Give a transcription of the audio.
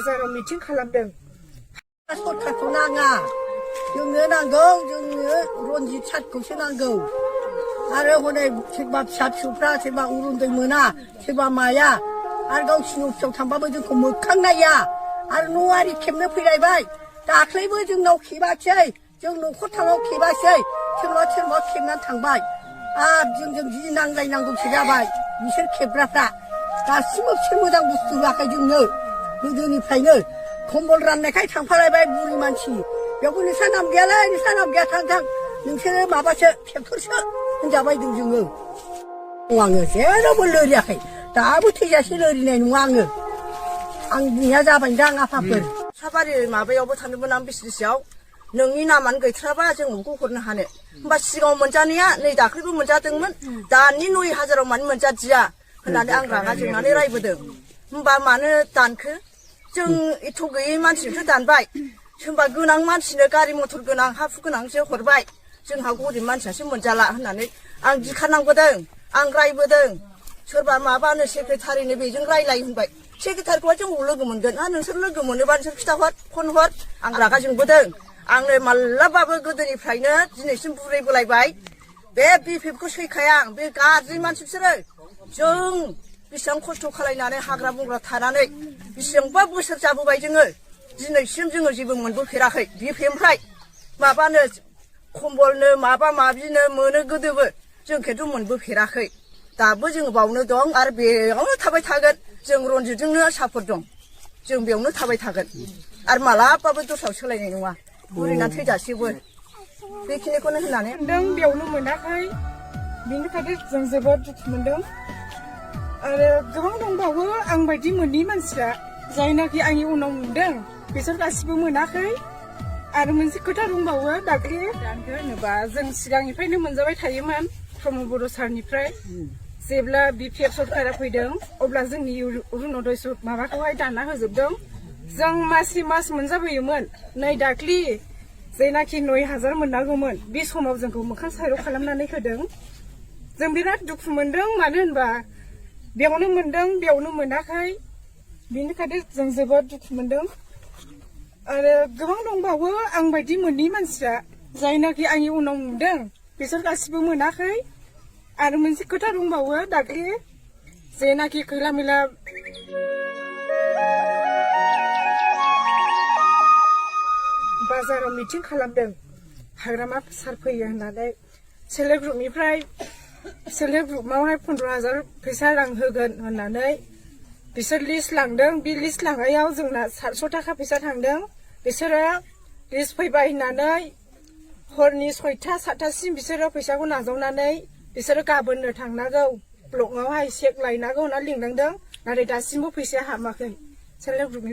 बाजाराव मिटिं खालामदों। सरखारखौ नाङा, जोंनो नांगौ, जोंनो रनजित सातखौसो नांगौ। आरो हनै सोरबा फिसा फिसौफ्रा सोरबा उरुन्दै मोना, सोरबा माया, आरो गावसिनि अफिसाव थांबाबो जोंखौ मोखां नाया, आरो न' आरि खेबनो फैलायबाय। दाख्लैबो जोंनाव खेबासै, जों न'खरथामाव खेबासै, सोरबा खेबनानै थांबाय। आरो जोंजों जि नांलायनांगौसो जाबाय बिसोर खेबग्राफ्रा। दासिमबो बिसोर मोजां बुस्थु होआखै जोंनो गोदोनिफ्रायनो। कम्बल राननायखाय थांफालायबाय बुरि मानसि, बेयावबो नोंस्रा नाम गैयालै, नोंस्रा नाम गैया, थां नोंसोरो माबासो ट्रेक्टरसो होनजाबायदों जोङो। आङो जेरावबो लोरियाखै, दाबो थैजासे लोरिनाय नङा आङो। आं बुंनाया जाबायदां आफाफोर। साबारि माबायावबो थांदोंमोन आं बिसनेसआव, नोंनि नामानो गैथाराबा जों नोंखौ हरनो हानो। होमबा सिगाङाव मोनजानाया नै दाख्लैबो मोनजादोंमोन, दानि 9,000 मानो मोनजादिया होननानै आं रागा जोंनानै रायबोदों। होमबा मानो दानखो? जों एथ' गैयै मानसिनोसो दानबाय, सोरबा गोनां मानसिनो गारि मथर गोनां हा हु गोनांसो हरबाय, जोंहा गरिब मानसियासो मोनजाला होननानै आं गिखारनांबोदों, आं रायबोदों। सोरबा माबानो सेक्रेटारिनो बेजों रायलाय होनबाय, सेक्रेटारिखौहाय जों लोगो मोनगोन, नोंसोर लोगो मोनोबा नोंसोर खिथाहर, फन हर। आं रागा जोंबोदों। आंनो मालाबाबो गोदोनिफ्रायनो दिनैसिम बुरैबोलायबाय, बे बिपिएफखौ सैखाया आं, बे गाज्रि मानसि बिसोरो। जों बेसेबां खस्थ' खालायनानै हाग्रा बंग्रा थानानै बेसेबांबा बोसोर जाबोबाय जोङो, दिनैसिम जोङो जेबो मोनबोफेराखै बिपिएफनिफ्राय। माबानो कम्बलनो माबा माबिनो मोनो गोदोबो, जों खिन्थु मोनबोफेराखै। दाबो जोङो बावनो दं आरो बेयावनो थाबाय थागोन। जों रनजितजोंनो सापर्ट दं, जों बेयावनो थाबाय थागोन आरो मालाबाबो दस्रायाव सोलायनाय नङा, बुरैना थैजासेबो। बेखिनिखौनो होननानै बेयावनो मोनाखै, बेनिखायनो जों जोबोद दुखु मोनदों। आरो गोबां दंबावो आं बायदि मोनै मानसिया, जायनाखि आंनि उनाव मोनदों बिसोर गासिबो मोनाखै। आरो मोनसे खोथा दंबावो, दाख्लि दानखो होनोबा जों सिगांनिफ्रायनो मोनजाबाय थायोमोन प्रमद बर' सारनिफ्राय। जेब्ला बिपिएफ सरकारा फैदों अब्ला जोंनि अरुनदय माबाखौहाय दानना होजोबदों। जों मासि मास मोनजाबोयोमोन। नै दाख्लि जायनाखि 9,000 मोननांगौमोन, बे समाव जोंखौ मोखां साइर' खालामनानै होदों। जों बिराद दुखु मोनदों, मानो होनबा बेयावनो मोनदों, बेयावनो मोनाखै, बेनिखायनो जों जोबोद दुखु मोनदों। आरो गोबां दंबावो आं बायदि मोनै मानसिया, जायनाखि आंनि उनाव मोनदों बिसोर गासिबो मोनाखै। आरो मोनसे खोथा दंबावो, दाख्लि जेनाखि खैला मैला बाजाराव मिटिं खालामदों, हाग्रामा सार फैयो होननानै सेल्फ हेल्प ग्रुपनिफ्राय, सेल्फ हेल्प ग्रुपआवहाय 15,000 फैसा रां होगोन होननानै बिसोर लिस्ट लांदों। बे लिस्ट लांनायाव जोंना 700 थाखा फैसा थांदों। बिसोरो लिस्ट फैबाय होननानै हरनि 6टा 7टासिम बिसोरो फैसाखौ नाजावनानै बिसोरो गाबोननो थांनांगौ, ब्लकआवहाय चेक लायनांगौ होनना लिंलांदों। नाथाय दासिमबो फैसाया हाबाखै सेल्फ हेल्प ग्रुपनिफ्राय।